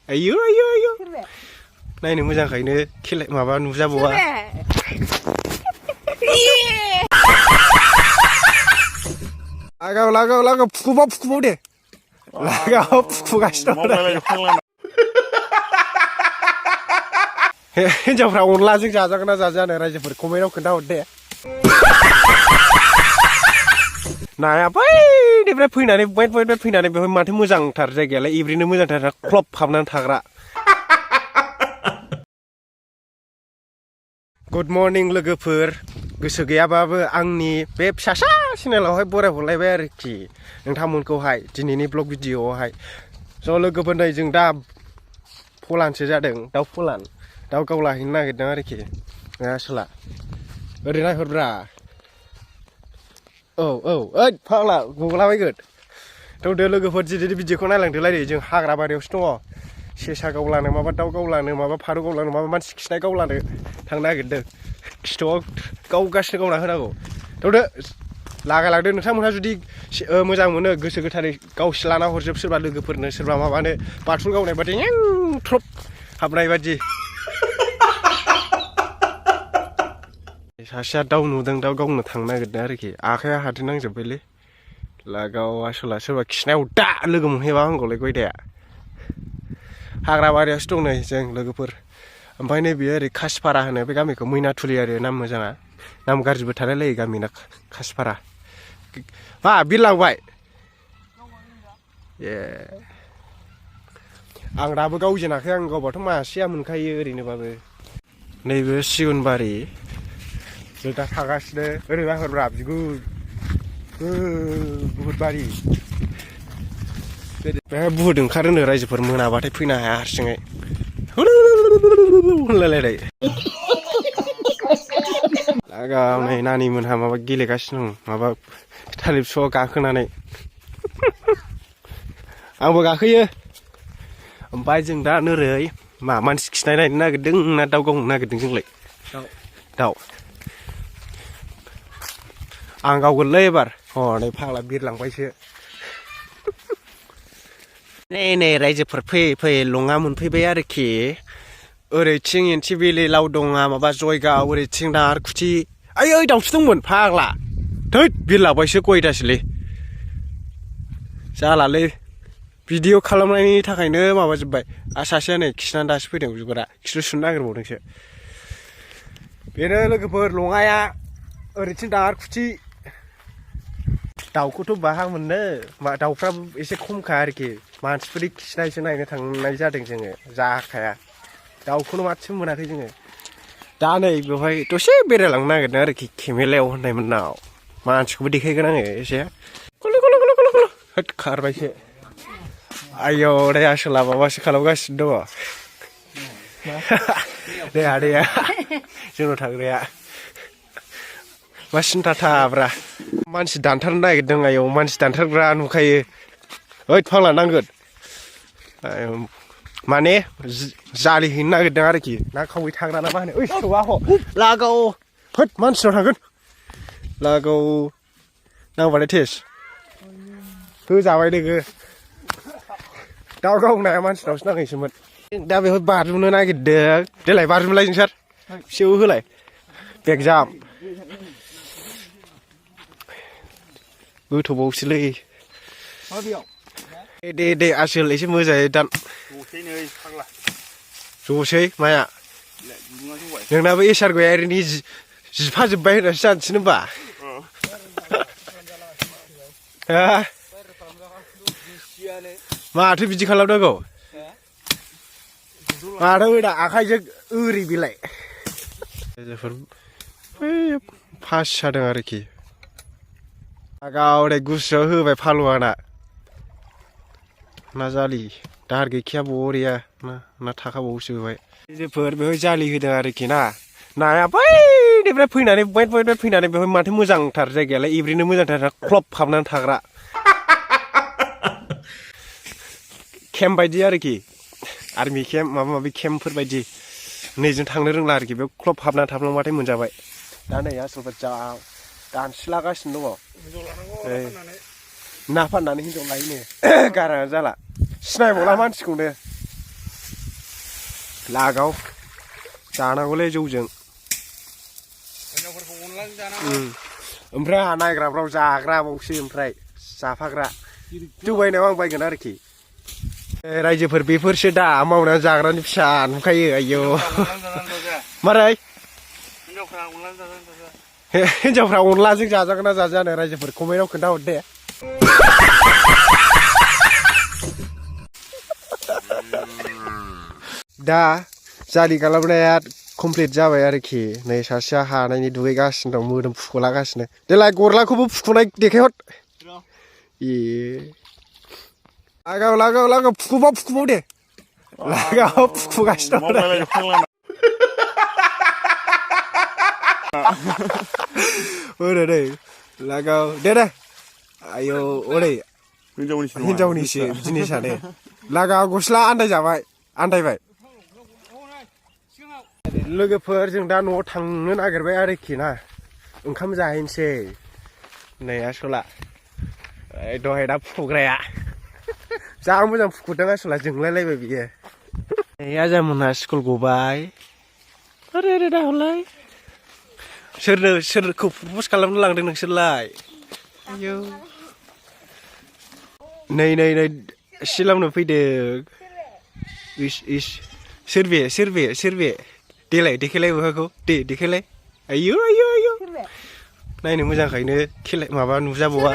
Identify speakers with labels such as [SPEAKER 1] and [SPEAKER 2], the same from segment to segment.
[SPEAKER 1] आयु आयु आयु नायनो मोजांखायनो खेला माबा नुजाबावा लागाव फुखुबाव दे लागाव फुखुगासिनो दं हिनजावफ्रा अनलाजों जाजागोन ना जाजानो रायजोफोर कमेन्टआव खोन्थाहर दे नाया बैनिफ्राय फैनानै फैनानै बेवहाय माथो मोजांथार जायगायालाय इब्रिनो मोजांथार क्लब हाबनानै थाग्रा गुड मर्निं लोगोफोर गोसो गैयाबाबो आंनि बे फिसासा चेनेलावहाय बरायहरलायबाय आरोखि नोंथांमोनखौहाय दिनैनि ब्लग भिडिअआवहाय ज' लोगोफोर नै जों दा फलानसो जादों दाउ गावलाहैनो नागिरदों आरोखि आसोला ओरै नायहरब्रा औ ओइ फाग्ला गगलाबायगोन दे लोगोफोर दिनैनि भिडिअखौ नायलांदोलाय जों हाग्रा बारियावसो दङ सेसा गावलानो माबा दाउ गावलानो माबा फारौ गावलानो माबा मानसि खिनाय गावलानो थांनो नागिरदों खिथुआव गावगासिनो गावना होनांगौ दे लागायलांदो नोंथांमोनहा जुदि मोजां मोनो गोसो गोथारै गावसिलाना हरजोब सोरबा लोगोफोरनो सोरबा माबानो बाथुल गावनाय बादि थ्रप हाबनाय बादि सासेया दाउ नुदों दाउ गावनो थांनो नागिरदों आरोखि आखाइया हाद्रि नांजोब्बायलै लागाव आसला सोरबा खिनायाव दा लोगो मोनहैबा हामगौलै गयदाया हाग्रा बारियावसो दं नै जों लोगोफोर ओमफ्राय नै बेयो ओरै खासिपारा होनो बे गामिखौ मैनाथुलि आरो नाम मोजाङा नाम गाज्रिबो थालायलायो गामिना खासिपारा मा बिरलांबाय ए आं दाबो गावजेनाखै आं गावबाथ' मासेया मोनखायो ओरैनोबाबो नैबे सिगुनबारि जों दा थागासिनो ओरै नाहरब्रा बिगुर बुहुद बारि बेहाय बुहुद ओंखारोनो रायजोफोर मोनाबाथाय फैनो हाया हारसिङै होनलायलायनाय लागाव नै नानि मोनहा माबा गेलेगासिनो दं माबा थालिर बिफाङाव गाखोनानै आंबो गाखोयो ओमफ्राय जों दा नोरै मा मानसि खिनाय नायनो नागिरदों ना दाउ गावनो नागिरदों जोंलाय दाउ आं गावगोनलै एबार हनै फाग्ला बिरलांबायसो नै रायजोफोर फैयै लङा मोनफैबाय आरोखि ओरैथिं एन्टिबिलि लावदङा माबा जयगाव ओरैथिं नारखुथि ओइ दाउथु दंमोन फाग्ला थैद बिरलांबायसो गयदासोलै जालालै भिडिअ खालामनायनि थाखायनो माबाजोब्बाय सासेया नै खिनानै दासो फैदों बिगुरा खिथु सुनो नागिरबावदोंसो बेनो लोगोफोर लङाया ओरैथिं नारखुथि दाउखौथ' बाहा मोननो दाउफ्रा एसे खमखा आरोखि मानसिफोरनि खिनायसो नायनो थांनाय जादों जोङो जाखाया दाउखौनो माथो मोनाखै जोङो दा नै बेवहाय दसे बेरायलांनो नागिरदों आरोखि केमेलायाव होननाय मोननाव मानसिखौबो देखायगोन आङो एसे होद खारबायसो आयौ दे आसोला माबासो खालामगासिनो दङ दे आदैया जोंनाव थांग्राया मा सिन्थाथाब्रा मानसि दानथारनो नागिरदों आयौ मानसि दानथारग्रा नुखायो ओइ फाग्ला नांगोन माने जालि हैनो नागिरदों आरोखि ना खावै थाग्रा ना मा होनो ओइ सौआ लागाव होद मानसिनाव थांगोन लागाव नांबालाय टेस होजाबाय नोङो दाउ गावनाया मानसिनावसो नाङैसोमोन दा बेवहाय बाज्रुमनो नागिरदों देलाय बाज्रुमलाय नोंसोर सेव होलाय बेग जाम गोथौबावसोलै दे आसोल एसे मोजाङै दान जसै माया नोंनाबो एसार गयारिनि जिफाजोब्बाय होननासो जानोसै होनबा माथो बिदि खालामनांगौ माथो होना आखाइजों ओरै बेलाय फास जादों आरोखि गावनाय गुसुआव होबाय फालुआना ना जालि दाहार गैखाया बरिया ना थाखाबावसो होबाय रायजोफोर बेवहाय जालि होदों आरोखि नाया बैनिफ्राय फैनानै बेवहाय माथो मोजांथार जायगायालाय इब्रिनो मोजांथार क्लब हाबनानै थाग्रा केम्प बायदि आरोखि आर्मि केम्प माबा माबि केम्पफोर बायदि नैजों थांनो रोंला आरोखि बेयाव क्लब हाबनानै थाफ्लांबाथाय मोनजाबाय दा नै आसलफोर दानस्रिलागासिनो दङ ना फाननानै हिनजाव लायनो गारा जाला सिनायबावला मानसिखौनो लागाव जानांगौलै जौजों ओमफ्राय आंहा नायग्राफ्राव जाग्राबावसो ओमफ्राय जाफाग्रा जौ बायनायाव आं बायगोन आरोखि रायजोफोर बेफोरसो दा मावनानै जाग्रानि फिसा नुखायो आयौ मारै हिनजावफ्रा अनलाजों जाजागोन ना जाजानो रायजोफोर कमेन्टआव खोन्थाहर दे दा जालि खालामनाया कमप्लिट जाबाय आरोखि नै सासेया हानायनि दुगैगासिनो दं मोदोम फुख'लागासिनो देलाय गरलाखौबो फुख'नाय देखायहर ए लागाव फुख'बाव दे लागाव फुख'गासिनो दं ओरै दे लागाव दे आयौ ओरै हिनजावनिसो जिनिसा दे लागाव गस्ला आन्दायबाय लोगोफोर जों दा न'आव थांनो नागिरबाय आरोखि ना ओंखाम जाहैनोसै नै आसला दहाय दा फुग्राया जा मोजां फुख'दों आसला जोंलायलायबाय बियो आजामोनहा स्कुल गबाय ओरै दा हरलाय सोरखौ प्रप'ज खालामनो लांदों नोंसोरलाय आयौ नै सिलावनो फैदों इस सोर बे देलाय देखायलाय मोखांखौ दे देखायलाय आयौ नायनो मोजांखायनो खेलाय माबा नुजाबावा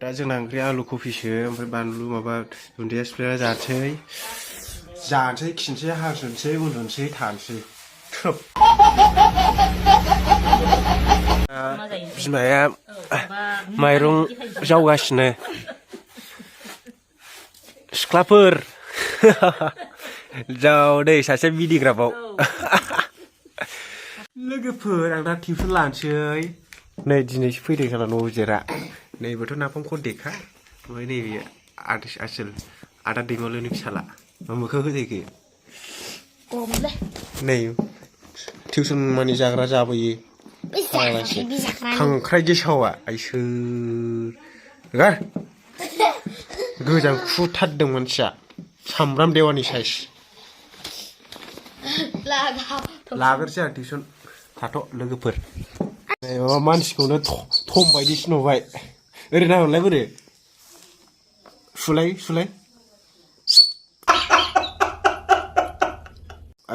[SPEAKER 1] दा जोंना ओंख्रिया आलु कफिसो ओमफ्राय बानलु माबा दुन्दिया सिफ्लेना जानोसै खिनोसै हासुनोसै उन्दुनोसै थानोसै थ्रोब बिमाया माइरं जावगासिनो सिख्लाफोर जाव दै सासे मिनिग्राबाव लोगोफोर आं दा टिउसन लानोसै नै दिनैसो फैदों साला न'जिरा नैबोथ' नाफाम खनदेखा ओमफ्राय नैबे आसोल आदा दैमालुनि फिसाला मोखां होदैखो नै टिउसन मानि जाग्रा जाबोयो खांख्राइ गेसावा आइसोर गार गोजां खुथारदों मानसिया सामब्राम देवानि साइज लाग्रोसै आं टिउसन थाथ' लोगोफोर माबा मानसिखौनो थम बायदिसो नुबाय ओरै नाहरलाय बोरै सुलाय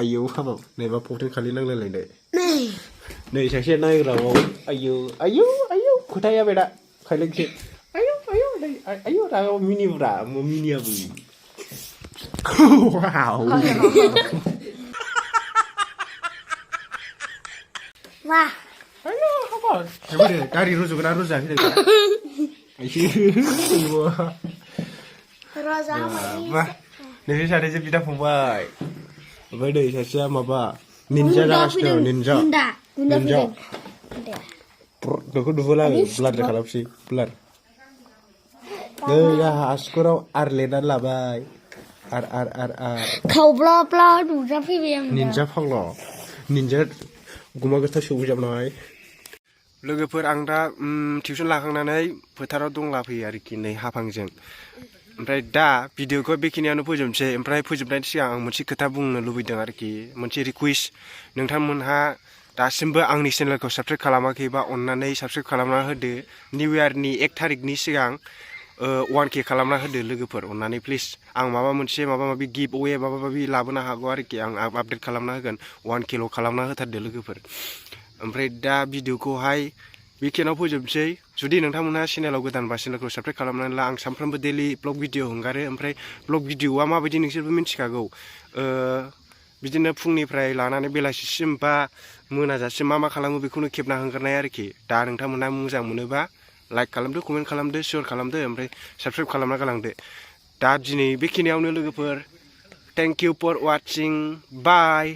[SPEAKER 1] आयौ हाबाब नैबा फख्रि खालि नांलायलायनाय नै सासे नायग्राबाव आयौ खोथाया बेदा खायलेंसो आयौ रागाव मिनिब्रा मिनियाबो
[SPEAKER 2] Wah.
[SPEAKER 1] Ayo, apa? Coba deh, cari Rosa, kena Rosa kita.
[SPEAKER 2] Rosa
[SPEAKER 1] Wah, nih saya ada kita fungbai. Apa deh, saya apa? Ninja jaga ninja. Dulu lagi, belar kalau sih, belar. Ya, askurau arledan lah, bay.
[SPEAKER 2] Kau bla ninja film.
[SPEAKER 1] Ninja fanglo, ninja. गुमा गोस्था सौजाबनाय लोगोफोर आं दा tuition लाखांनानै फोथाराव दंला फैयो आरोखि नै हाफांजों ओमफ्राय दा भिडिअखौ बेखिनियावनो फोजोबनोसै ओमफ्राय फोजोबनायनि सिगां आं मोनसे खोथा बुंनो लुबैदों आरोखि मोनसे रिकुवेस्ट नोंथांमोनहा दासिमबो आंनि चेनेलखौ साबस्क्राइब खालामाखैबा अन्नानै साबस्क्राइब खालामना होदो निउ इयारनि 1 तारिखनि सिगां 1K खालामना होदो लोगोफोर अन्नानै प्लिज आं माबा माबि गिभ अवे माबा माबि लाबोनो हागौ आरोखि आं आपडेट खालामना होगोन 1K ल' खालामना होथारदो लोगोफोर ओमफ्राय दा भिडिअखौहाय बेखिनियाव फोजोबनोसै जुदि नोंथांमोनहा चेनेलाव गोदानबा चेनेलखौ साबस्क्राइब खालामनानै ला आं सानफ्रोमबो डेलि ब्लग भिडिअ हगारो ओमफ्राय ब्लग भिडिअआ माबायदि नोंसोरबो मिन्थिखागौ बिदिनो फुंनिफ्राय लानानै बेलासिसिम बा मोनाजासिम मा खालामो बेखौनो खेबना हगारनाय आरोखि दा नोंथांमोनहा मोजां मोनोबा लाइक खालामदो कमेन्ट खालामदो शेयार खालामदो ओमफ्राय साबस्क्राइब खालामना गालांदो दा दिनै बेखिनियावनो लोगोफोर thank you for watching bye